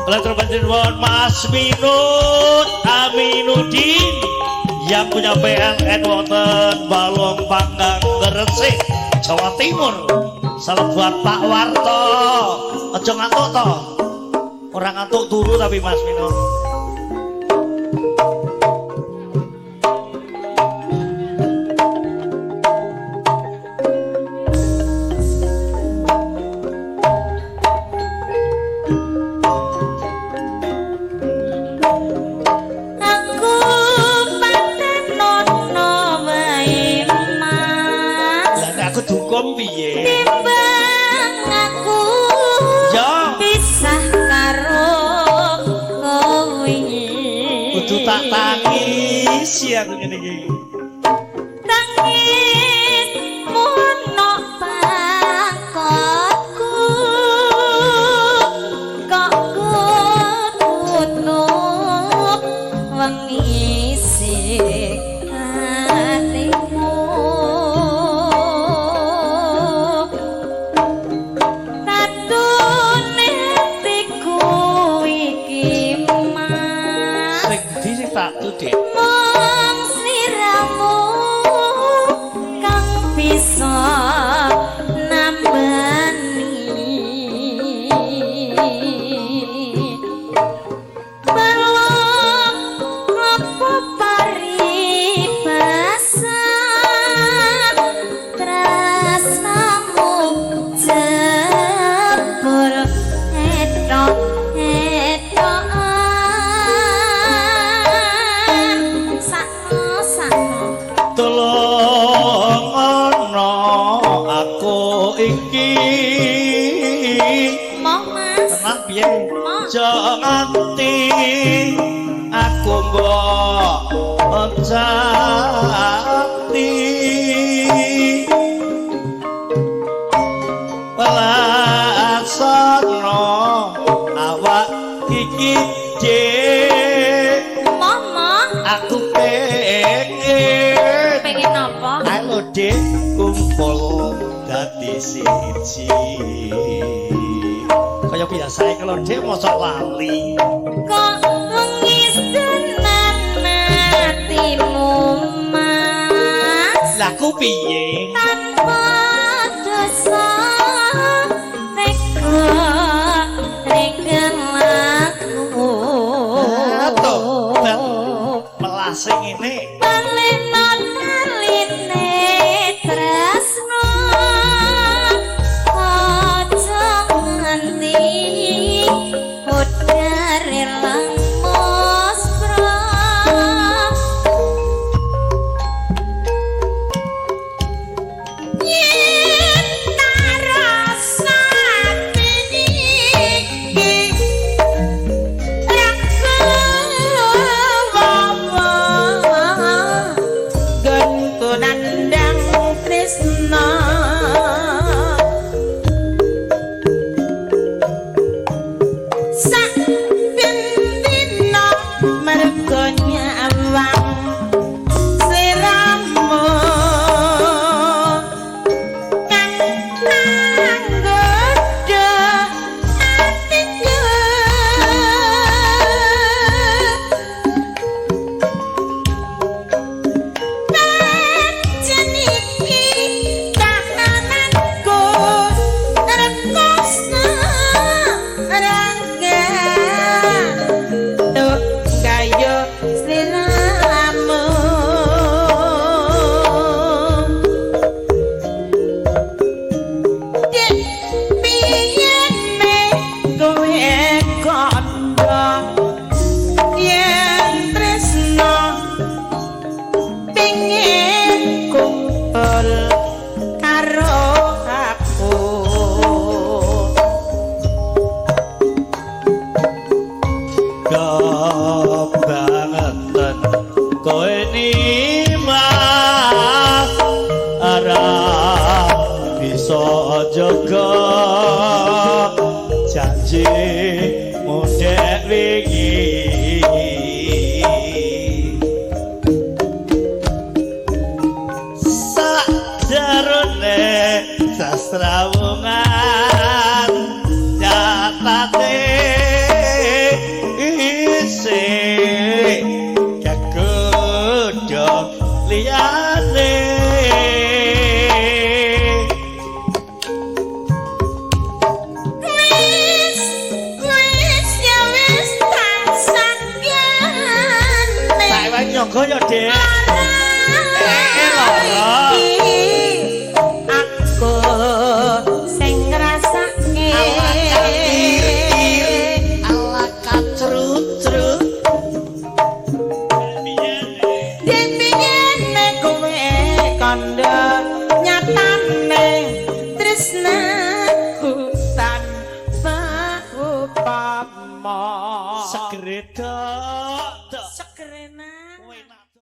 Elektro Mas Minut Aminuddin yang punya PLN wonten Balong Panggang Gresik, Jawa Timur. Salam buat Pak Warto. Aja ngantuk to. Ora ngantuk turu tapi Mas Minut. Aku patenono wae Mas. Lah nek aku dukum piye? Timbang aku Ya. pisah karo kowe. Kudu tak tangis ya aku ngene iki. Tangis mono pangkotku kok tutup wengi sing atimu tatune atiku iki Mas. Sing ndi sing tak Dik? Mung sliramu kang bisa nambani. Balung apa paribasan tresnamu jebul etok-etokan sakno sakno. Tolong ana aku iki. Moh Mas. Tenan piye? Moh. Aja nganti aku mbok encati. Pelasana awak iki Dik. Moh moh. Aku pengen Pengen apa? Ayo Dik kumpul dadi siji. Kaya biasa kalau Dik mosok lali. Kok wengi tenan atimu Mas. Lah ku piye? Tanpa dosa tega reken laku. Tobat melase ngene. Baleno taline tresno aja nganti udare lemus bro. Yen tak rasane iki Gonku nandang tresna sak bendina mergo nyawang sliramu kang anggodha atiku. Pancen iki kahananku rekoso rangga tuk kayo sliramu. Dik piyene kowe kandha yen tresno pingin kumpul karo aku. Kebangetan kowe nimas ora bisa jaga janji mundek wingi. Sakjarone sasrawungan nyatate liyane. Wis wis ya wis tak sanggane. Tak ewangi nyangga ya, Dik. Lara. Iki aku sing ngrasake. Ala katir, ala kacrut-crut. Yen biyene kowe kandha